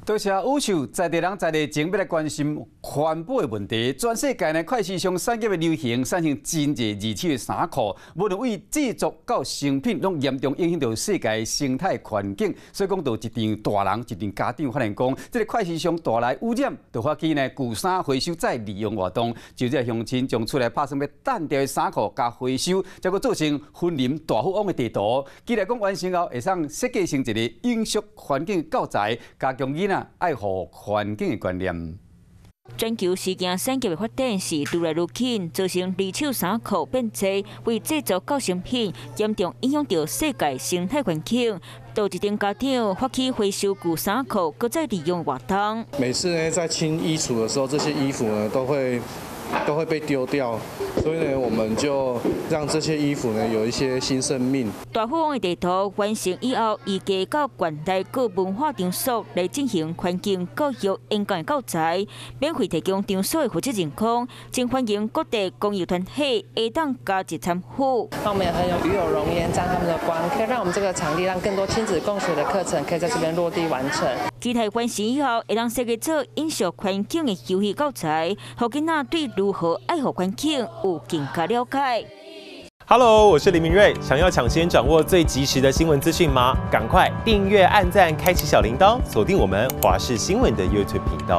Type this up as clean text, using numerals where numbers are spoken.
多謝宇秀，在地人在地情，欲來關心環保的問題。全世界呢，快時尚產業的流行，產生真濟二手的衫褲，無論為製作到成品，攏嚴重影響著世界生態環境。所以講，就一場大人、一場家長發現講，這個快時尚帶來污染，就發起呢舊衫回收再利用活動，就這鄉親將厝內拍算欲擲掉的衫褲共回收，才閣做成森林大富翁的地圖。期待講完成後，會使設計成一个永續環境教材，加強囡仔愛護環境的觀念。全球時裝產業的發展是愈來愈緊，造成二手衫褲變濟，為製作到成品，嚴重影響著世界生態環境。就一間家長發起回收舊衫褲，閣再利用活動。每次呢，在清衣櫥的時候，這些衣服呢都會被丟掉，所以呢，我們就讓這些衣服呢有一些新生命。大富翁的地圖完成以後，預計到縣內各文化場所來進行環境教育演講教材，免費提供場所的負責人講，真歡迎各地公益團體會當加入參與。那我們也很有與有榮焉，沾他們的光，可以讓我們這個場地，讓更多親子共學的課程可以在這邊落地完成。期待完成以後，會當設計做永續環境的遊戲教材，予囡仔對如何愛護環境有更加了解。 Hello，我是林明瑞，想要搶先掌握最及時的新聞資訊嗎？趕快訂閱、按讚、開啟小鈴鐺，鎖定我們華視新聞的 YouTube 頻道。